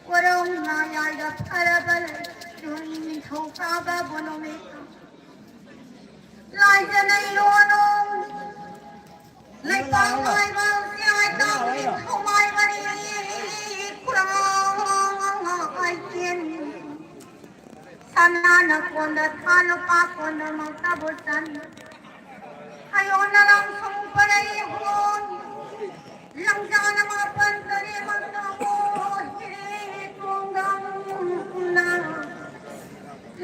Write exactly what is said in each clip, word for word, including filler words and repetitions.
ꯀꯣꯔꯧꯅ ꯌꯥꯏꯐ ꯐꯔꯕ ꯂꯩ, ꯅꯤꯡꯊꯧꯀꯥꯕꯕꯨ ꯅꯨꯃꯤꯠ꯫ ꯂꯥꯏꯖꯅꯩ ꯂꯣꯅꯣ, ꯂꯩꯄꯥꯛ ꯃꯥꯏꯕ ꯁꯤꯌꯥꯏ ꯇꯥꯡꯕꯤ ꯊꯧꯃꯥꯏꯕꯅꯤ ꯈꯨꯔꯥꯏ ꯀꯦꯟ꯫ ꯁꯅꯥꯅ ꯀꯣꯟꯗ ꯊꯥ ꯂꯨꯄꯥ ꯀꯣꯟꯗꯃꯛꯇꯕꯨ ꯆꯟ꯫ ꯍꯌꯣꯅ ꯂꯥꯡꯁꯨꯡ ꯄꯔꯩ ꯍꯣꯟ꯫ ꯂꯪꯖꯥꯅ ꯃꯥꯄꯟ ꯇꯔꯦꯠꯃꯛꯇꯕꯨ ꯍꯤꯔꯦ ꯇꯣꯡꯗꯝꯅ꯫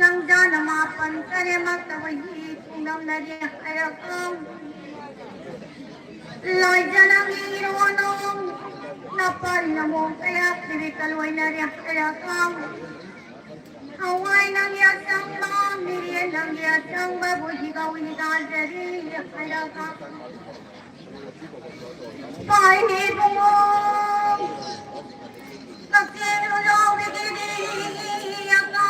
ꯂꯪꯖꯥꯅ ꯃꯥꯄꯟ ꯇꯔꯦꯠꯃꯛꯇꯕꯨ ꯍꯤ ꯇꯣꯡꯗꯝꯅꯔꯦ ꯍꯥꯏꯔꯛꯑꯝ꯫ ꯂꯣꯏꯖꯅ ꯃꯤꯔꯣꯅꯣ꯫ ꯅꯄꯥꯜ ꯅꯃꯣ ꯀꯌꯥ ꯀꯤꯔꯤ ꯀꯂꯣꯏꯅꯔꯦ ꯍꯥꯏꯔꯛꯑꯝ꯫ ꯍꯋꯥꯏ ꯅꯪꯒꯤ ꯑꯆꯪꯕ, ꯃꯤꯔꯦꯟ ꯅꯪꯒꯤ ꯑꯆꯪꯕ, ꯕꯨꯙꯤꯒ ꯎꯏꯒꯥꯖꯔꯤ ꯍꯥꯏꯔꯒ꯫ ꯄꯥꯏꯅꯤ ꯏꯕꯨꯡꯉꯣ, ꯀꯛꯆꯤꯡ ꯂꯨꯖꯥꯎꯕꯤꯒꯤꯗꯤ ꯑꯀꯥ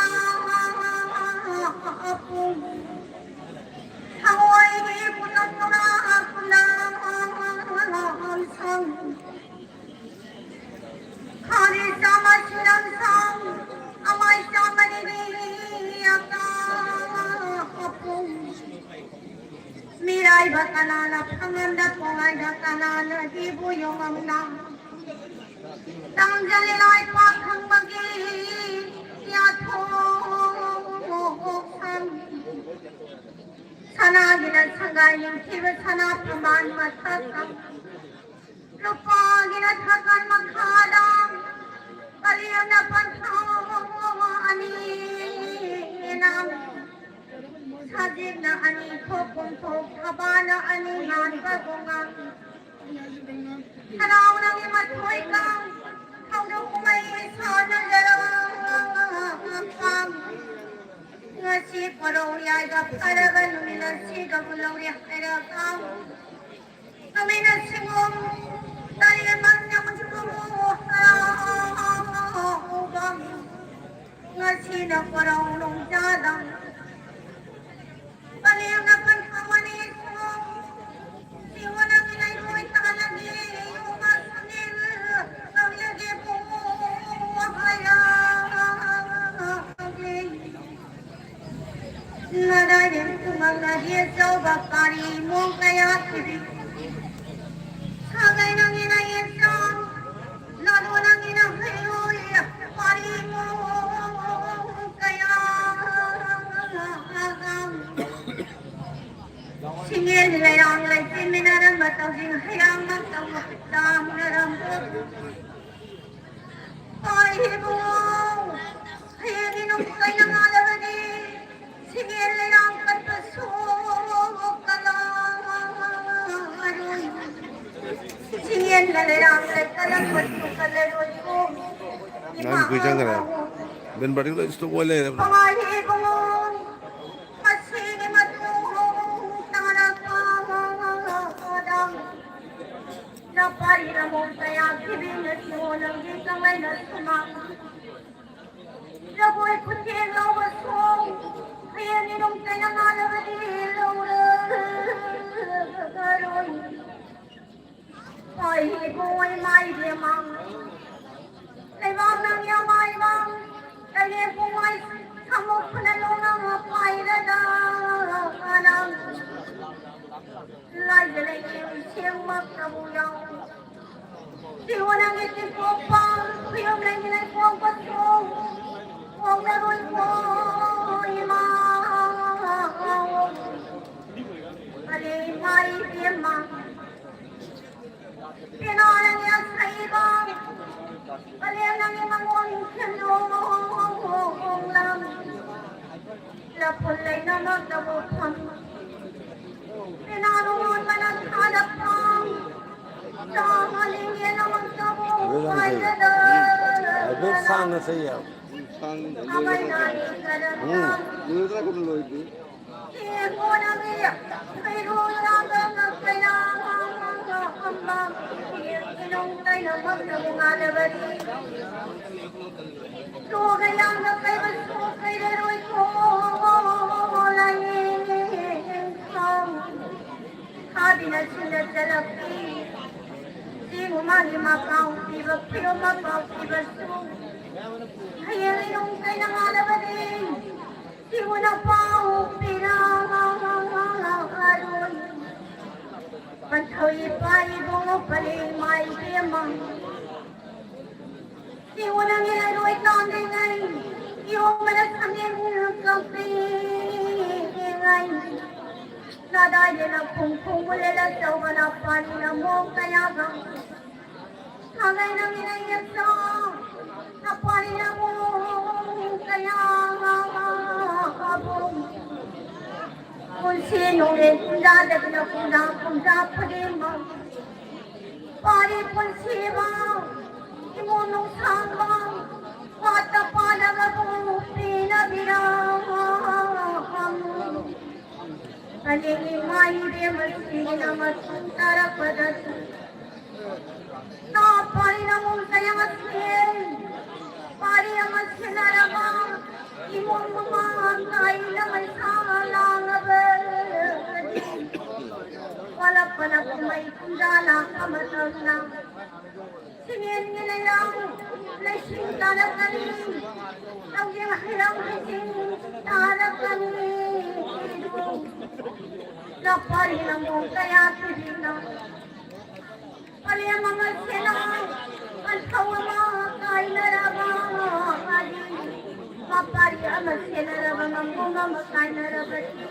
ꯑꯄꯨꯡ꯫ ꯍꯋꯥꯏꯒꯤ ꯄꯨꯂꯞ ꯄꯨꯔꯥ ꯄꯨꯂꯞ ꯁꯪ꯫ ꯈꯥꯔꯤ ꯆꯥꯝꯃ ꯁꯤꯔꯝ ꯁꯥꯡ, ꯑꯃꯥꯏ ꯆꯥꯝꯃ ꯅꯤꯅꯤ ꯑꯀꯥ ꯑꯄꯨꯡ꯫ ꯃꯤꯔꯥꯏꯕ ꯀꯅꯥꯅ ꯐꯪꯉꯝꯗ ꯄꯣꯡꯉꯥꯏꯗ ꯀꯅꯥꯅ ꯍꯤꯕꯨ ꯌꯣꯡꯉꯝꯗ? ꯇꯥꯡꯖꯂꯤ ꯂꯥꯏ ꯄꯥꯛ ꯈꯪꯕꯒꯤ ꯌꯥꯊꯣꯛ ꯁꯪ꯫ ꯁꯅꯥꯒꯤꯅ ꯁꯪꯒꯥꯏ ꯅꯤꯡꯊꯤꯕ ꯁꯅꯥ ꯊꯝꯕꯥꯜ ꯃꯊꯛꯇ꯫ ꯂꯨꯄꯥꯒꯤꯅ ꯊꯥꯀꯟ ꯃꯈꯥꯗ ꯀꯔꯤꯅ ꯄꯟꯊꯥ ꯑꯅꯤꯅ ꯁꯖꯤꯛꯅ ꯑꯅꯤ ꯊꯣꯛ ꯀꯨꯝꯊꯣꯛ ꯊꯕꯥꯅ ꯑꯅꯤ ꯉꯥꯟꯕ ꯒꯣꯉꯥ ꯍꯔꯥꯎꯅꯒꯤ ꯃꯊꯣꯏ ꯀꯥꯡ ꯊꯧꯗꯣꯛ ꯀꯨꯝꯍꯩ ꯁꯥꯟꯅꯖꯔꯛꯄ ꯉꯁꯤ ꯄꯔꯧ ꯌꯥꯏꯕ ꯐꯔꯕ ꯅꯨꯃꯤꯠ ꯑꯁꯤꯗꯕꯨ ꯂꯧꯔꯦ ꯍꯥꯏꯔꯒ ꯅꯨꯃꯤꯠ ꯑꯁꯤꯕꯨ ꯇꯔꯦꯠꯃꯛ ꯅꯨꯃꯤꯠꯁꯤꯕꯨ ꯍꯔꯥꯎꯕ ꯉꯁꯤꯅ ꯄꯔꯧ ꯅꯣꯡꯖꯥꯗ ꯄꯂꯦꯝꯅ ꯄꯟꯊꯥ ꯃꯅꯤꯁꯨ ꯁꯤꯕꯨ ꯅꯪꯒꯤ ꯂꯩꯔꯣꯏ ꯇꯥꯅꯒꯦ ꯌꯨꯝ ꯑꯁꯨꯅꯦ ꯀꯪꯂꯒꯦ ꯄꯨꯡ ꯄꯥꯔꯤ ꯃꯣꯡ ꯀꯌꯥ ꯊꯤꯕꯤ꯫ ꯁꯥꯒꯩ ꯅꯪꯒꯤꯅ ꯌꯦꯟꯁꯥꯡ, ꯂꯥꯂꯣ ꯅꯪꯒꯤꯅ ꯍꯩꯔꯣꯏ, ꯄꯥꯔꯤ ꯃꯣꯡ ꯀꯌꯥ꯫ ꯁꯤꯡꯉꯦꯜ ꯂꯩꯔꯥꯡ ꯂꯩꯆꯤꯟ ꯃꯤꯅꯔꯝꯕ ꯇꯧꯖꯤꯡ ꯍꯩꯔꯥꯡꯃꯛꯇꯕꯨ ꯇꯥꯡꯅꯔꯝꯕ꯫ ꯍꯣꯏ ꯏꯕꯨꯡꯉꯣ, ꯍꯌꯦꯡꯗꯤ ꯅꯨꯡ ꯀꯩꯅ ꯉꯥꯜꯂꯕꯗꯤ ꯁꯤꯡꯉꯦꯜ ꯂꯩꯔꯥꯡ ꯀꯠꯄꯁꯨ ꯀꯠꯂꯔꯣꯏ꯫ ꯁꯤꯡꯉꯦꯜꯒ ꯂꯩꯔꯥꯡ ꯂꯩ ꯀꯠꯂꯝꯕꯁꯨ ꯀꯠꯂꯔꯣꯏꯀꯣ꯫ ꯅꯪ ꯀꯨꯏ ꯆꯪꯈ꯭ꯔꯦ꯫ ꯕꯦꯟ ꯕꯥꯔꯗꯤꯡ ꯂꯣꯏ ꯏꯁꯇꯣꯛ ꯑꯣꯏ ꯂꯩꯔꯦ꯫ ꯍꯣꯏ ꯏꯕꯨꯡꯉꯣ, ꯃꯁꯤꯒꯤ ꯃꯇꯨꯡ ꯇꯥꯔꯛꯄꯗ ꯅꯄꯥꯔꯤꯅ ꯃꯣꯡ ꯀꯌꯥ ꯊꯤꯕꯤꯅꯁꯨ ꯅꯪꯒꯤ ꯀꯪꯂꯩꯅ ꯁꯨꯃꯥꯡ꯫ ꯖꯒꯣꯏ ꯈꯨꯊꯦꯛ ꯂꯧꯕꯁꯨ ꯍꯌꯦꯡ ꯏꯅꯨꯡ ꯇꯩꯅ ꯉꯥꯜꯂꯕꯗꯤ ꯂꯧꯔꯔꯣꯏ꯫ ꯍꯣꯏ ꯏꯕꯨꯡꯉꯣ ꯏꯃꯥ ꯏꯕꯦꯝꯃ꯫ ꯂꯩꯕꯥꯛ ꯅꯪ ꯌꯥꯝꯃꯥꯏꯕ, ꯀꯩꯅꯦ ꯄꯨꯡꯃꯥꯏ ꯁꯥꯃꯨ ꯈꯨꯅ ꯂꯣꯡꯉꯒ ꯄꯥꯏꯔꯗꯅ꯫ ꯂꯥꯏꯗ ꯂꯩꯌꯦ ꯏꯁꯦꯡꯃꯛꯇꯕꯨ ꯌꯥꯎꯏ꯫ ꯁꯤꯕꯨ ꯅꯪꯒꯤ ꯆꯤꯡꯄꯣꯛꯄ, ꯈꯨꯌꯨꯝ ꯂꯩꯒꯤ ꯂꯩꯄꯣꯛꯄꯁꯨ ꯄꯣꯛꯂꯔꯣꯏꯀꯣ ꯏꯃꯥ꯫ ꯑꯔꯦ ꯏꯃꯥ ꯏꯕꯦꯝꯃ꯫ ꯄꯦꯅꯥ ꯅꯪꯒꯤ ꯑꯁꯩꯕ, ꯄꯂꯦꯝ ꯅꯪꯒꯤ ꯃꯉꯣꯟ ꯁꯦꯝꯗꯣꯡꯂꯝ꯫ ꯂꯐꯨ ꯂꯩꯅꯃꯛꯇꯕꯨ ꯐꯪ꯫ ꯄꯦꯅꯥ ꯃꯉꯣꯟ ꯃꯅꯛ ꯊꯥꯗ ꯐꯪ꯫ ꯆꯥ ꯃꯥꯂꯦꯝꯒꯤ ꯂꯃꯛꯇꯕꯨ ꯍꯥꯏꯐꯦꯠ ꯁꯥꯡꯅ ꯁꯛꯏ꯫ ꯄꯥꯏꯖꯗ꯫ ꯍꯥꯏꯐꯦꯠ ꯁꯥꯡꯅ ꯁꯛꯏ ꯍꯥꯏꯕ꯫ ꯁꯥꯡ ꯂꯣꯏꯔꯦ꯫ ꯎꯝ꯫ ꯂꯣꯏꯔꯦ ꯀꯨꯝ ꯂꯣꯏꯗ꯭ꯔꯤ꯫ ꯍꯥꯕꯤꯅ ꯁꯤꯡꯅ ꯆꯜꯂꯛꯄꯤ꯫ ꯆꯤꯡ ꯃꯥꯒꯤ ꯃꯄꯥꯎ ꯄꯤꯕ ꯐꯤꯔꯣꯝ ꯃꯄꯥꯎ ꯄꯤꯕꯁꯨ ꯍꯌꯦꯡ ꯏꯔꯨꯡ ꯀꯩꯅ ꯃꯥꯜꯂꯕꯗꯤ ꯁꯤꯕꯨꯅ ꯄꯥꯎ ꯄꯤꯔ ꯄꯟꯊꯧ ꯏꯄꯥ ꯏꯕꯨꯡꯉꯣ ꯄꯂꯦꯝ ꯃꯥꯏ ꯏꯕꯦꯝꯃ꯫ ꯏꯉꯣ ꯅꯪꯒꯤ ꯂꯩꯔꯣꯏ ꯇꯥꯟꯗ꯭ꯔꯤꯉꯩ, ꯏꯉꯣ ꯃꯅ ꯁꯃꯦꯟ ꯀꯞꯄꯤꯉꯩ꯫ ꯅꯗꯥꯏꯗꯅ ꯈꯨꯡ ꯈꯨꯡ ꯃꯨꯂꯦꯂ ꯆꯧꯕꯅ ꯄꯥꯅꯤꯅ ꯃꯣꯡ ꯀꯌꯥꯒ꯫ ꯁꯥꯒꯩ ꯅꯪꯒꯤ ꯂꯩꯌꯦ ꯆꯥ꯫ ꯅꯄꯥꯅꯤꯅ ꯃꯣꯡ ꯀꯌꯥꯒ꯫ ꯄꯨꯟꯁꯤ ꯅꯣꯡꯂꯦꯟ ꯀꯨꯝꯖꯥꯗꯒꯤꯅ ꯀꯨꯝꯖꯥ, ꯀꯨꯝꯖꯥ ꯈꯨꯗꯤꯡꯃꯛ ꯄꯥꯔꯤ ꯄꯨꯟꯁꯤꯕ ꯏꯃꯣ ꯅꯨꯡꯁꯥꯡꯕ ꯄꯥꯠꯇ ꯄꯥꯜꯂꯒꯕꯨ ꯄꯤꯅꯕꯤꯔꯝ꯫ ꯀꯂꯦꯟꯒꯤ ꯃꯥꯏ ꯏꯕꯦꯝꯃ ꯁꯤꯅ ꯃꯇꯨꯡ ꯇꯥꯔꯛꯄꯗꯁꯨ ꯅꯥ ꯄꯥꯔꯤ ꯅꯃꯣꯟ ꯀꯌꯥ ꯁꯤꯌꯦ꯫ ꯄꯥꯔꯤ ꯑꯃ ꯁꯦꯟꯅꯔꯕ ꯏꯃꯨꯡ ꯃꯃꯥ ꯀꯥꯏꯅ ꯃꯩꯁꯥ ꯂꯥꯡꯂꯕꯗꯤ ꯋꯥꯠꯂꯛꯄꯅ ꯀꯨꯝꯍꯩ ꯀꯨꯝꯖꯥ ꯂꯥꯛꯄ ꯃꯇꯝꯗ ꯁꯤꯃꯦꯟꯒꯤ ꯂꯩꯔꯥꯡ ꯂꯩꯁꯤꯡ ꯇꯥꯔꯛꯀꯅꯤ꯫ ꯂꯧꯖꯤꯡ ꯍꯩꯔꯥꯡ ꯂꯩꯁꯤꯡ ꯇꯥꯔꯛꯀꯅꯤ꯫ ꯂꯧꯄꯥꯔꯤ ꯅꯃꯣꯟ ꯀꯌꯥ ꯁꯤꯔꯤꯅ ꯄꯂꯦꯝ ꯑꯃ ꯁꯦꯟꯅ, ꯄꯟꯊꯧ ꯑꯃ ꯀꯥꯏꯅꯔꯕ, ꯃꯄꯥꯔꯤ ꯑꯃ ꯁꯦꯟꯅꯔꯕ, ꯃꯃꯣꯝ ꯑꯃ ꯀꯥꯏꯅꯔꯕꯗꯤ,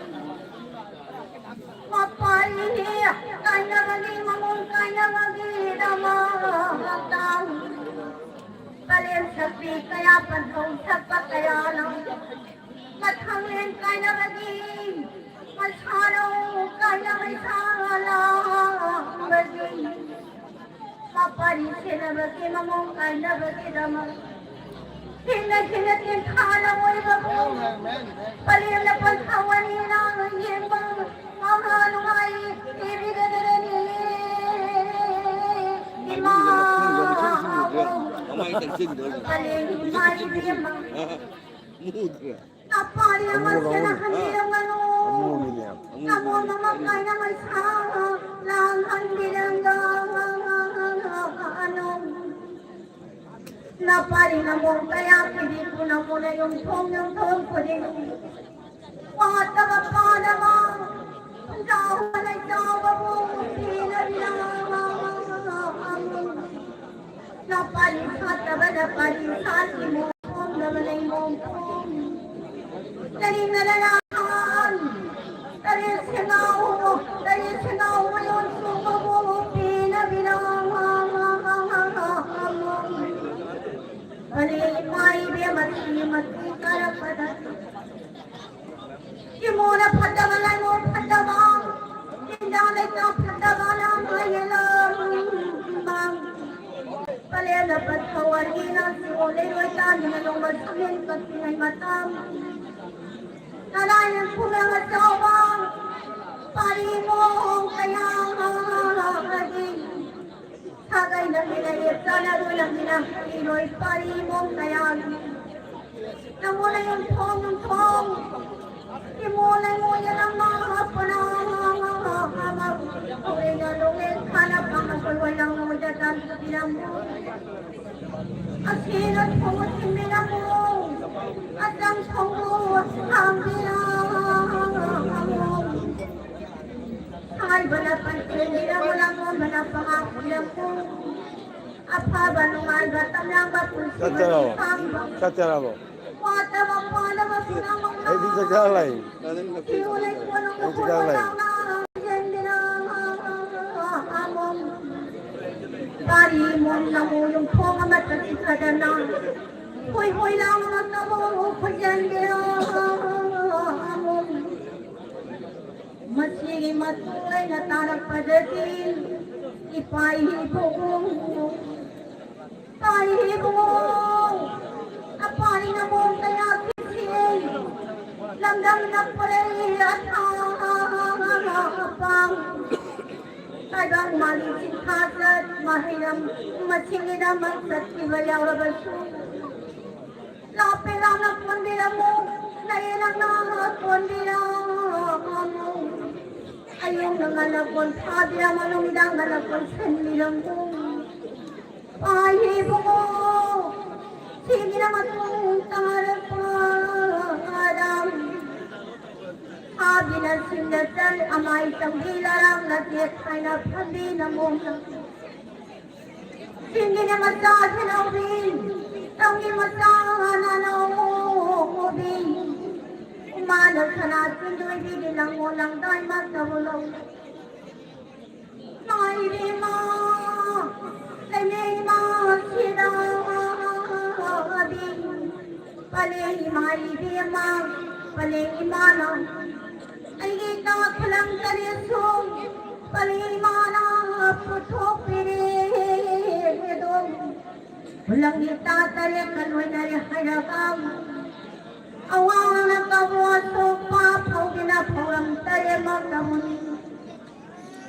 ꯃꯄꯥꯔꯤ ꯀꯥꯏꯅꯕꯒꯤ, ꯃꯃꯣꯝ ꯀꯥꯏꯅꯕꯒꯤꯗꯃꯛꯇ ꯄꯂꯦꯝ ꯁꯛꯄꯤ ꯀꯌꯥ, ꯄꯟꯊꯧ ꯁꯛꯄ ꯀꯌꯥꯅ ꯃꯊꯪꯂꯦꯟ ꯀꯥꯏꯅꯕꯒꯤ, ꯃꯁꯥꯂꯧ ꯀꯥꯏꯅ ꯃꯩꯁꯥ ꯂꯥꯡꯕꯒꯤ, ꯃꯄꯥꯔꯤ ꯁꯦꯟꯅꯕꯒꯤ ꯃꯃꯣꯝ ꯀꯥꯏꯅꯕꯒꯤꯗꯃꯛ ꯍꯤꯡꯅ ꯍꯤꯡꯅ ꯇꯦꯟꯊꯥ ꯂꯧꯑꯣꯏꯕꯕꯨ ꯄꯂꯦꯝꯅ ꯄꯟꯊꯥ ꯋꯥꯔꯤ ꯂꯥꯡꯅ ꯌꯦꯡꯕ ꯃꯍꯥ ꯅꯨꯡꯉꯥꯏ ꯏꯕꯤꯒꯗꯔꯅꯤ꯫ ꯏꯃꯥ ꯀꯃꯥꯏꯅ ꯆꯪꯁꯤꯟꯈꯤꯗꯣꯏꯅꯣ? ꯀꯃꯥꯏꯅ ꯆꯪꯁꯤꯟꯈꯤꯗꯣꯏꯅꯣ? ꯀꯂꯦꯟꯒꯤ ꯏꯃꯥ ꯏꯕꯦꯝꯃ꯫ ꯃꯨꯗ꯭ꯔꯦ꯫ ꯅꯄꯥꯔꯤ ꯑꯃ ꯁꯦꯟꯅꯍꯟꯕꯤꯔꯝꯒꯅꯨ꯫ ꯑꯃꯨꯕꯤꯅꯦ꯫ ꯅꯃꯣꯟ ꯃꯃꯥ ꯀꯥꯏꯅ ꯃꯩꯁꯥ ꯂꯥꯡꯍꯟꯕꯤꯔꯝꯒꯅꯨ꯫ ꯅꯄꯥꯔꯤ ꯅꯃꯣꯟ ꯀꯌꯥ ꯄꯤꯔꯤꯕꯨ ꯅꯃꯣꯟꯅ ꯌꯨꯝꯊꯣꯡ ꯌꯨꯝꯊꯣꯡ ꯈꯨꯗꯤꯡ ꯄꯥꯠꯇꯕ ꯄꯥꯗꯕ ꯆꯥꯎꯕ ꯂꯩ ꯆꯥꯎꯕꯕꯨ ꯄꯤꯅꯕꯤꯔꯝꯃꯨ꯫ ꯂꯄꯥꯔꯤ ꯁꯥꯠꯇꯕ ꯂꯄꯥꯔꯤ ꯁꯥꯠꯂꯤꯃꯣ, ꯐꯣꯡꯗꯕ ꯂꯩꯃꯣ ꯐꯣꯡ꯫ ꯀꯔꯤ ꯅꯔꯥꯟ? ꯀꯔꯤ ꯁꯦꯡꯅꯥꯎ? ꯀꯔꯤ ꯁꯦꯡꯅꯥꯎ ꯃꯌꯣꯟ ꯆꯣꯡꯕꯕꯨ ꯄꯤꯅꯕꯤꯔꯝꯃꯨ꯫ ꯐꯔꯦ ꯏꯃꯥ ꯏꯕꯦꯝꯃ ꯁꯤ ꯃꯇꯨꯡ ꯀꯥꯔꯛꯄꯗ ꯏꯃꯣꯅ ꯐꯠꯇꯕ ꯂꯥꯏꯃꯣ ꯐꯠꯇꯕ, ꯏꯟꯖꯥꯡ ꯂꯩꯇ ꯐꯠꯇꯕ ꯂꯥꯝ ꯍꯥꯏꯌꯦꯂꯣ꯫ ꯄꯂꯦꯜꯗ ꯄꯠꯊꯧ ꯑꯅꯤꯅ ꯁꯤꯑꯣ ꯂꯩꯔꯣꯏ ꯇꯥꯟꯗꯅ ꯅꯣꯡꯃ ꯁꯨꯝꯍꯦꯟ ꯀꯛꯇ꯭ꯔꯤꯉꯩ ꯃꯇꯝ꯫ ꯅꯔꯥꯏꯅ ꯈꯨꯃꯦꯜ ꯑꯆꯧꯕ ꯄꯥꯔꯤ ꯃꯣꯡ ꯀꯌꯥ ꯍꯥꯏꯗꯤ ꯁꯥꯒꯩ ꯂꯝꯕꯤꯅ ꯌꯦꯠ ꯆꯥꯅꯔꯨ ꯂꯝꯕꯤꯅ ꯏꯔꯣꯏ ꯄꯥꯔꯤ ꯃꯣꯡ ꯀꯌꯥ ꯅꯃꯣ ꯂꯩꯌꯣꯟ ꯊꯣꯡ ꯊꯣꯡ ꯏꯃꯣ ꯂꯩꯉꯣꯏ ꯌꯦꯅꯝꯃ ꯍꯥꯞꯄꯅ ꯍꯧꯔꯦꯅ ꯂꯣꯡꯂꯦꯟ ꯈꯥꯅ ꯐꯪꯉꯛꯄ ꯂꯣꯏꯅ ꯃꯣꯏꯗ ꯇꯥꯟꯊꯣꯛꯄꯤꯔꯝꯃꯨ꯫ ꯑꯁꯤꯅ ꯊꯣꯡꯕ ꯊꯤꯟꯕꯤꯔꯝꯃꯨ꯫ ꯑꯆꯪ ꯊꯣꯡꯕ ꯍꯥꯡꯕꯤꯔꯝꯃꯨ꯫ ꯍꯥꯏꯕꯅ ꯄꯟꯊꯦꯡꯕꯤꯔꯝꯃꯨ, ꯂꯥꯡꯕꯅ ꯄꯉꯥꯡꯕꯤꯔꯝꯃꯨ꯫ ꯑꯐꯕ ꯅꯨꯡꯉꯥꯏꯕ ꯇꯝꯂꯝꯕ ꯄꯨꯟꯁꯤ ꯆꯠꯇꯔꯕꯣ? ꯃꯅꯤꯡ ꯇꯝꯕ꯫ ꯆꯠꯇꯔꯕꯣ? ꯋꯥꯠꯇꯕ ꯄꯥꯗꯕ ꯄꯨꯝꯅꯃꯛ ꯑꯩꯗꯤ ꯆꯥꯛ ꯆꯥ ꯂꯥꯛꯏ꯫ ꯊꯤꯌꯨ ꯂꯩꯀꯣꯜ ꯑꯩ ꯆꯥꯛ ꯆꯥ ꯂꯥꯛꯏ꯫ ꯄꯥꯔꯤ ꯃꯣꯝ ꯅꯃꯣ ꯌꯨꯝꯊꯣꯡ ꯑꯃꯠꯇ ꯆꯤꯊꯗꯅ ꯍꯣꯏ ꯍꯣꯏ ꯂꯥꯎꯅ ꯅꯃꯣ ꯈꯣꯏꯖꯟꯕꯤꯔꯝꯃꯨ꯫ ꯃꯁꯤꯒꯤ ꯃꯇꯨꯡ ꯑꯩꯅ ꯇꯥꯔꯛꯄꯗꯗꯤ ꯏꯄꯥ ꯏꯕꯨꯡꯉꯣ, ꯏꯄꯥ ꯏꯕꯨꯡꯉꯣ, ꯑꯄꯥꯔꯤ ꯅꯃꯣꯝ ꯀꯌꯥ ꯀꯤꯁꯤ ꯂꯝꯗꯝꯅ ꯄꯨꯔꯩ ꯑꯊꯥ ꯑꯄꯥꯡ ꯇꯥꯏꯕꯪ ꯃꯥꯂꯤ ꯆꯤꯡꯈꯥ ꯆꯠ ꯃꯍꯩꯔꯝ ꯃꯁꯤꯡꯒꯤꯗꯃꯛ ꯆꯠꯈꯤꯕ ꯌꯥꯎꯔꯕꯁꯨ ꯂꯥꯞꯄꯦ ꯂꯥꯞꯅ ꯀꯣꯟꯕꯤꯔꯝꯃꯨ, ꯅꯛꯑꯦ ꯅꯛꯅ ꯀꯣꯟꯕꯤꯔꯝꯃꯨ꯫ ꯑꯌꯨꯛ ꯉꯟꯅ ꯀꯣꯟ ꯐꯥꯕꯤꯔꯝꯃꯨ, ꯅꯨꯃꯤꯗꯥꯡ ꯉꯟꯅ ꯀꯣꯟꯁꯤꯟꯕꯤꯔꯝꯃꯨ꯫ ꯄꯥꯏ ꯏꯕꯨꯡꯉꯣ, ꯁꯤꯒꯤꯅ ꯃꯇꯨꯡ ꯇꯥꯔꯛꯄꯗ ꯕꯤꯅ ꯁꯤꯡꯅ ꯆꯜ ꯑꯃꯥꯏ ꯇꯝꯕꯤ ꯂꯔꯥꯡꯅ ꯇꯦꯛ ꯍꯥꯏꯅ ꯐꯝꯕꯤꯅ ꯃꯣꯡꯅ꯫ ꯆꯤꯡꯒꯤꯅ ꯃꯆꯥ ꯁꯦꯅꯥꯎꯕꯤ, ꯇꯝꯒꯤ ꯃꯆꯥ ꯅꯅꯥꯎꯕꯤ꯫ ꯏꯃꯥꯅ ꯁꯅꯥ ꯆꯤꯟꯗꯣꯏꯕꯤꯒꯤ ꯂꯪꯉꯣ ꯂꯪꯗꯥꯏ ꯃꯥ ꯇꯧꯂꯧ꯫ ꯏꯃꯥ ꯏꯕꯦꯝꯃ, ꯂꯩꯃꯦ ꯏꯃꯥ ꯁꯤꯗꯥꯕꯤ, ꯄꯂꯦ ꯏꯃꯥ ꯏꯕꯦꯝꯃ, ꯄꯂꯦ ꯏꯃꯥꯅ ꯑꯩꯒꯤ ꯏꯇꯥ ꯈꯨꯂꯪ ꯇꯔꯦꯠꯁꯨ ꯄꯂꯦ ꯏꯃꯥꯅ ꯄꯨꯊꯣꯛꯄꯤꯔꯦ ꯑꯗꯣ꯫ ꯈꯨꯂꯪꯒꯤ ꯏꯇꯥ ꯇꯔꯦꯠꯀ ꯂꯣꯏꯅꯔꯦ ꯍꯥꯏꯔꯒ ꯑꯋꯥꯡꯅ ꯀꯕꯣ ꯑꯁꯣꯛꯄ ꯐꯧꯗꯨꯅ ꯐꯧꯔꯝ ꯇꯔꯦꯠꯃꯛ ꯇꯧꯅꯤ꯫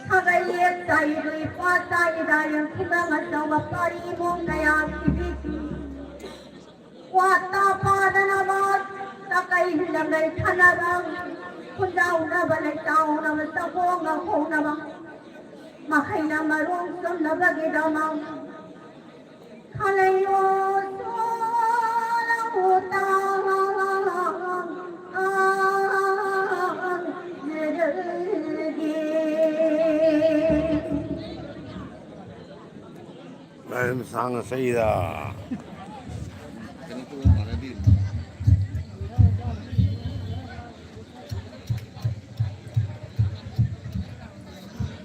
ꯁꯥꯒꯩ ꯌꯦꯛ ꯆꯥꯏꯗꯨ ꯏꯄꯥ ꯆꯥꯏꯗ ꯌꯦꯡꯈꯤꯕ ꯑꯆꯧꯕ ꯄꯥꯔꯤ ꯏꯃꯨꯡ ꯀꯌꯥ ꯁꯤꯕꯤꯈꯤ꯫ ꯋꯥꯠꯇ ꯄꯥꯗꯅꯕ ꯆꯥꯀꯩ ꯂꯝꯂꯩ ꯊꯅꯕ, ꯈꯨꯟꯖꯥꯎꯅꯕ ꯂꯩꯆꯥꯎꯅꯕ ꯆꯥꯛꯈꯣꯡꯅ ꯈꯣꯡꯅꯕ, ꯃꯍꯩꯅ ꯃꯔꯣꯡ ꯆꯨꯝꯅꯕꯒꯤꯗꯃꯛ ꯈꯂꯩꯌꯣ ꯁꯣꯂꯧꯇꯥ꯫ ꯁꯥꯡꯅ ꯆꯩꯗ꯫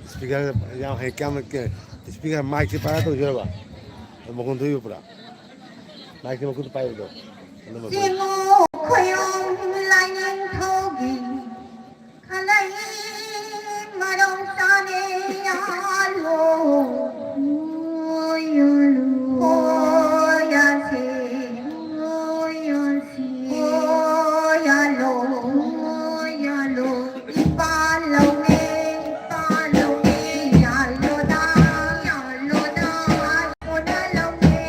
ꯏꯁꯄꯤꯀꯔ ꯌꯥꯝ ꯍꯩ, ꯀꯌꯥꯝ ꯏꯁꯄꯤꯀꯔ ꯃꯥꯏꯛꯁꯦ ꯄꯥꯏꯔ ꯇꯧꯖꯔꯕ? ꯃꯈꯣꯟ ꯊꯣꯛꯏꯕ ꯄꯨꯔꯥ꯫ ꯃꯥꯏꯛꯁꯦ ꯃꯈꯨꯠꯇ ꯄꯥꯏꯕꯗꯣ꯫ ꯑꯗꯨꯝꯕ ꯆꯦꯡꯉꯨ ꯈꯣꯏꯌꯣꯝ ꯂꯥꯏꯅꯤꯡꯊꯧꯒꯤ ꯈꯂꯩ ꯃꯔꯧ ꯆꯥꯅꯦ ꯌꯥꯜꯂꯣ꯫ ꯍꯣꯌꯥꯁꯦ, ꯍꯣꯌꯥꯁꯦ, ꯍꯣꯌꯥꯂꯣ, ꯍꯣꯌꯥꯂꯣ꯫ ꯏꯄꯥ ꯂꯧꯃꯦ, ꯏꯄꯥ ꯂꯧꯃꯦ, ꯌꯥꯜꯂꯣꯗꯥ, ꯌꯥꯜꯂꯣꯗꯥ꯫ ꯏꯄꯥ ꯂꯧꯃꯦ,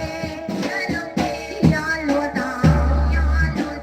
ꯏꯄꯥ ꯂꯧꯃꯦ, ꯌꯥꯜꯂꯣꯗꯥ, ꯌꯥꯜꯂꯣꯗꯥ꯫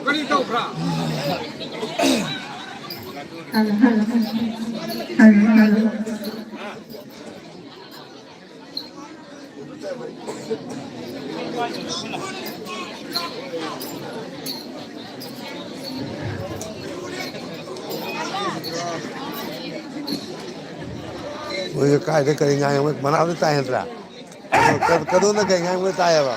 ꯀꯔꯤ ꯇꯧꯕ꯭ꯔꯥ? Hello, hello, hello. Hello, hello. ꯃꯣꯏꯁꯦ ꯀꯥꯏꯗ ꯀꯔꯤ ꯉꯥꯡꯉꯤ? ꯃꯣꯏ ꯃꯅꯥꯛꯇ ꯇꯥꯏ ꯅꯠꯇ꯭ꯔꯥ? ꯀ-, ꯀꯗꯣꯝꯗ ꯀꯩ ꯉꯥꯡꯕ ꯇꯥꯏꯌꯦꯕ?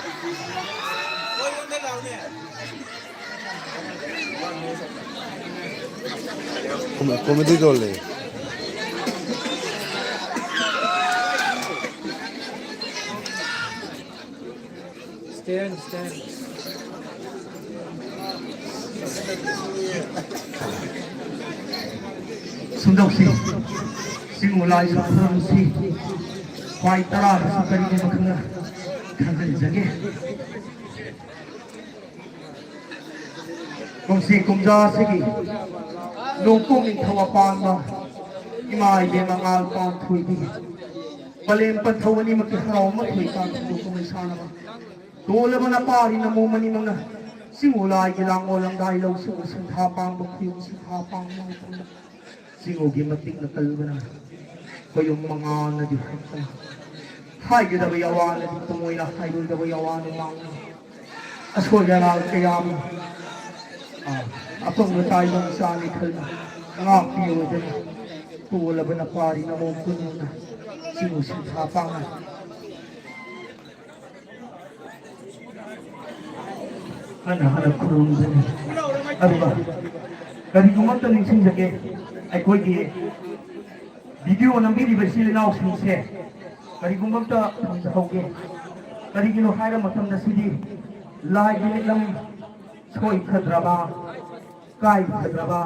ꯀꯣꯃꯦ-, ꯀꯣꯃꯦꯗꯤ ꯇꯧ ꯂꯩ꯫ Stand, stand. ꯁꯨꯝꯗꯧꯁꯤ, ꯆꯤꯡꯃꯨ ꯂꯥꯏꯁꯨ ꯈꯨꯔꯨꯝꯁꯤ, ꯈ꯭ꯋꯥꯏ ꯇꯔꯥꯗꯁꯨ ꯀꯔꯤꯒꯨꯝꯕ ꯈꯔ ꯈꯪꯍꯟꯖꯒꯦ꯫ ꯀꯨꯝꯁꯤ ꯀꯨꯝꯖꯥꯁꯤꯒꯤ ꯅꯣꯡꯄꯣꯛ ꯅꯤꯡꯊꯧ ꯑꯄꯥꯟꯕ ꯏꯃꯥ ꯏꯕꯦꯝꯃ ꯉꯥꯜ ꯄꯥꯟꯊꯣꯏꯕꯤ ꯄꯂꯦꯝ ꯄꯟꯊꯧ ꯑꯅꯤꯃꯛꯀꯤ ꯍꯔꯥꯎ ꯑꯃ ꯊꯣꯛꯏꯀꯥꯟ ꯊꯧꯗꯣꯛ ꯀꯨꯝꯍꯩ ꯁꯥꯟꯅꯕ ꯇꯣꯜꯂꯕ ꯅꯄꯥꯔꯤ ꯅꯃꯣ ꯃꯅꯤꯃꯛꯅ ꯆꯤꯡꯉꯨ ꯂꯥꯏꯒꯤ ꯂꯥꯡꯑꯣꯜ ꯂꯝꯗꯥꯏ ꯂꯧꯁꯤꯡ ꯁꯤꯟꯊꯥ ꯄꯥꯡꯕ ꯈꯨꯌꯨꯝ ꯁꯤꯟꯊꯥ ꯄꯥꯡꯕ ꯃꯇꯝꯗ ꯆꯤꯡꯉꯨꯒꯤ ꯃꯇꯤꯛꯅ ꯀꯜꯂꯨꯕꯅ ꯈꯣꯌꯨꯝ ꯃꯉꯥꯅꯗꯤ ꯍꯛꯇꯅ ꯍꯥꯏꯒꯗꯕ ꯌꯥꯋꯥꯅꯗꯤ ꯇꯨꯡꯑꯣꯏꯅ ꯍꯥꯏꯔꯣꯏꯗꯕ ꯌꯥꯋꯥꯅ ꯃꯥꯡꯅ ꯑꯁꯣꯏ ꯑꯔꯥꯜ ꯀꯌꯥ ꯑꯃ, ꯑ, ꯑꯄꯪꯕ ꯇꯥꯏꯕꯪ ꯃꯆꯥꯅꯤ ꯈꯜꯅ ꯉꯥꯛꯄꯤꯌꯨꯗꯅ ꯇꯣꯜꯂꯕ ꯅꯄꯥꯔꯤ ꯅꯃꯣ ꯄꯨꯟꯅ ꯆꯤꯡꯉꯨ ꯁꯤꯟꯊꯥ ꯄꯥꯡꯅ ꯍꯟꯅ ꯍꯟꯅ ꯈꯨꯔꯨꯝꯖꯔꯤ꯫ ꯑꯗꯨꯒ ꯀꯔꯤꯒꯨꯝꯕ ꯑꯝꯇ ꯅꯤꯡꯁꯤꯡꯖꯒꯦ, ꯑꯩꯈꯣꯏꯒꯤ ꯚꯤꯗꯤꯑꯣ ꯅꯝꯕꯤꯔꯤꯕ ꯏꯆꯤꯜ ꯏꯅꯥꯎꯁꯤꯡꯁꯦ ꯀꯔꯤꯒꯨꯝꯕ ꯑꯝꯇ ꯊꯝꯖꯍꯧꯒꯦ꯫ ꯀꯔꯤꯒꯤꯅꯣ ꯍꯥꯏꯔ ꯃꯇꯝꯗ ꯁꯤꯗꯤ ꯂꯥꯏꯒꯤ ꯃꯤꯠꯂꯝ ꯁꯣꯏꯈ꯭ꯔꯗ꯭ꯔꯕ, ꯀꯥꯏꯈ꯭ꯔꯗ꯭ꯔꯕ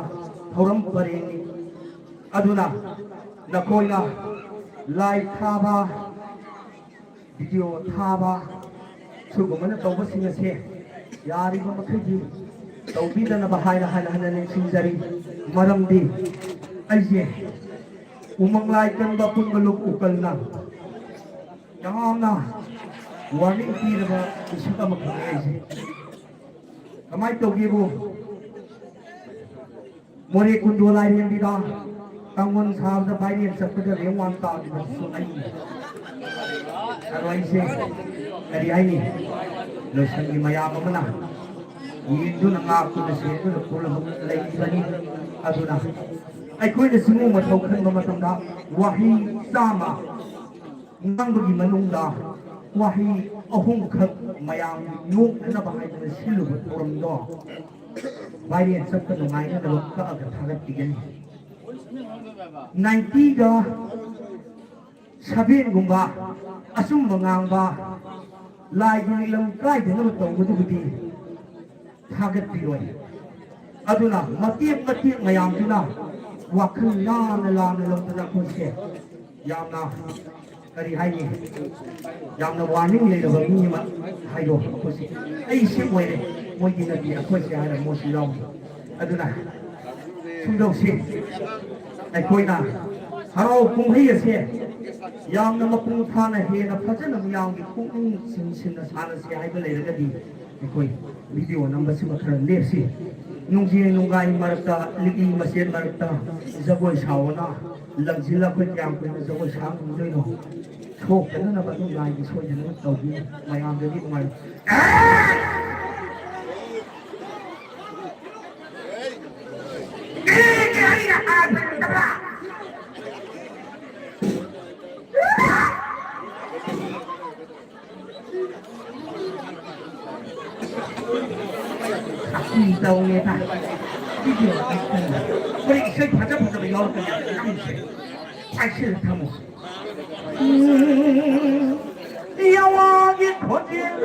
ꯊꯧꯔꯝ ꯄꯔꯦꯡꯅꯤ꯫ ꯑꯗꯨꯅ ꯅꯈꯣꯏꯅ ꯂꯥꯏ ꯊꯥꯕ, ꯚꯤꯗꯤꯑꯣ ꯊꯥꯕ, ꯁꯤꯒꯨꯝꯕꯅ ꯇꯧꯕꯁꯤꯡ ꯑꯁꯦ ꯌꯥꯔꯤꯕ ꯃꯈꯩꯗꯤ ꯇꯧꯕꯤꯗꯅꯕ ꯍꯥꯏꯅ ꯍꯟꯅ ꯍꯟꯅ ꯅꯤꯡꯁꯤꯡꯖꯔꯤ꯫ ꯃꯔꯝꯗꯤ ꯑꯩꯁꯦ ꯎꯃꯪ ꯂꯥꯏ ꯀꯟꯕ ꯑꯄꯨꯟꯕ ꯂꯨꯞ ꯎꯀꯜꯅ ꯌꯥꯝꯅ ꯋꯥꯔꯅꯤꯡ ꯄꯤꯔꯕ ꯏꯁꯨ ꯑꯃꯈꯛꯅꯦ ꯑꯩꯁꯦ꯫ ꯀꯃꯥꯏꯅ ꯇꯧꯒꯦꯕꯨ, ꯃꯣꯔꯦ ꯀꯨꯟꯗꯣ ꯂꯥꯏꯔꯦꯝꯕꯤꯗ ꯇꯥꯡꯒꯣꯜ ꯁꯥꯕꯗ ꯚꯥꯏꯔꯦꯟ ꯆꯠꯄꯗ ꯔꯦꯡ ꯋꯥꯟ ꯇꯥꯈꯤꯕꯗꯨꯁꯨ ꯑꯩꯅꯤ꯫ ꯑꯗꯣ ꯑꯩꯁꯦ ꯀꯔꯤ ꯍꯥꯏꯅꯤ, ꯂꯣꯏꯁꯪꯒꯤ ꯃꯌꯥꯝ ꯑꯃꯅ ꯌꯦꯡꯗꯨꯅ ꯉꯥꯛꯇꯨꯅ ꯁꯦꯟꯗꯨꯅ ꯄꯨꯔꯒ ꯂꯩꯔꯤꯕꯅꯤ꯫ ꯑꯗꯨꯅ ꯑꯩꯈꯣꯏꯅ ꯁꯤꯒꯨꯝꯕ ꯃꯊꯧ ꯈꯟꯕ ꯃꯇꯝꯗ ꯋꯥꯍꯩ ꯆꯥꯝꯃ ꯉꯥꯡꯕꯒꯤ ꯃꯅꯨꯡꯗ ꯋꯥꯍꯩ ꯑꯍꯨꯝꯈꯛ ꯃꯌꯥꯝ ꯅꯣꯛꯅꯅꯕ ꯍꯥꯏꯗꯨꯅ ꯁꯤꯜꯂꯨꯕ ꯊꯧꯔꯝꯗꯣ ꯚꯥꯏꯔꯦꯟ ꯆꯠꯄ ꯅꯨꯡꯉꯥꯏꯅꯅꯕ ꯀꯛꯑꯒ ꯊꯥꯒꯠꯄꯤꯒꯅꯤ꯫ ꯅꯥꯏꯟꯇꯤꯒ ꯁꯚꯦꯟꯒꯨꯝꯕ ꯑꯆꯨꯝꯕ ꯉꯥꯡꯕ, ꯂꯥꯏꯒꯤ ꯅꯤꯡꯂꯝ ꯀꯥꯏꯗꯅꯕ ꯇꯧꯕꯗꯨꯕꯨꯗꯤ ꯊꯥꯒꯠꯄꯤꯔꯣꯏ꯫ ꯑꯗꯨꯅ ꯃꯇꯦꯛ ꯃꯇꯦꯛ ꯃꯌꯥꯝꯗꯨꯅ ꯋꯥꯈꯜ ꯂꯥꯟꯅ ꯂꯥꯟꯅ ꯂꯧꯗꯅ ꯑꯩꯈꯣꯏꯁꯦ ꯌꯥꯝꯅ, ꯀꯔꯤ ꯍꯥꯏꯅꯤ, ꯌꯥꯝꯅ ꯋꯥꯔꯅꯤꯡ ꯂꯩꯔꯕ ꯃꯤ ꯑꯃ ꯍꯥꯏꯗꯣ ꯑꯩꯈꯣꯏꯁꯦ꯫ ꯑꯩ ꯁꯤ ꯑꯣꯏꯔꯦ, ꯃꯣꯏꯒꯤ ꯅꯕꯤ ꯑꯩꯈꯣꯏꯁꯦ ꯍꯥꯏꯔ ꯃꯣꯏꯁꯨ ꯌꯥꯎꯔꯤ꯫ ꯑꯗꯨꯅ ꯁꯨꯝꯗꯧꯁꯤ ꯑꯩꯈꯣꯏꯅ ꯍꯔꯥꯎ ꯀꯨꯝꯍꯩ ꯑꯁꯦ ꯌꯥꯝꯅ ꯃꯄꯨꯡ ꯐꯥꯅ ꯍꯦꯟꯅ ꯐꯖꯅ ꯃꯤꯌꯥꯝꯒꯤ ꯄꯨꯛꯅꯤꯡ ꯆꯤꯡꯁꯤꯟꯅ ꯁꯥꯟꯅꯁꯤ ꯍꯥꯏꯕ ꯂꯩꯔꯒꯗꯤ ꯑꯩꯈꯣꯏ ꯚꯤꯗꯤꯑꯣ ꯅꯝꯕꯁꯤꯃ ꯈꯔ ꯂꯦꯞꯁꯤ꯫ ꯅꯨꯡꯖꯦꯡ ꯅꯨꯡꯒꯥꯏ ꯃꯔꯛꯇ, ꯂꯤꯛꯂꯤ ꯃꯆꯦꯠ ꯃꯔꯛꯇ ꯖꯒꯣꯏ ꯁꯥꯎꯑꯣꯅ ꯂꯪꯁꯤꯜꯂ ꯑꯩꯈꯣꯏ ꯀꯌꯥꯝ ꯀꯨꯏꯅ ꯖꯒꯣꯏ ꯁꯥ ꯉꯝꯗꯣꯏꯅꯣ? ꯁꯣꯛꯇꯅꯅꯕ ꯑꯗꯨꯝ ꯂꯥꯏꯒꯤ ꯁꯣꯏꯗꯅ ꯇꯧꯕꯤꯌꯨ꯫ ꯃꯌꯥꯝꯗꯗꯤ ꯅꯨꯡꯉꯥꯏ꯫ ꯀꯔꯤꯒꯤ ꯑꯩꯅ ꯍꯥꯏꯕ ꯉꯝꯗꯕ? ꯀꯤ ꯇꯧꯋꯦꯗ꯫ ꯚꯤꯗꯤꯑꯣ ꯑꯃ ꯀꯟꯅ꯫ ꯍꯣꯔꯦꯟ ꯏꯁꯩ ꯐꯖ ꯐꯖꯕ ꯌꯥꯎꯔꯛꯀꯅꯤ꯫ ꯅꯝꯁꯦ꯫ ꯄꯥꯏꯁꯤꯜꯂ ꯊꯝꯃꯣ꯫ ꯎꯝ, ꯌꯥꯋꯥꯒꯤ ꯈꯣꯟꯖꯦꯜ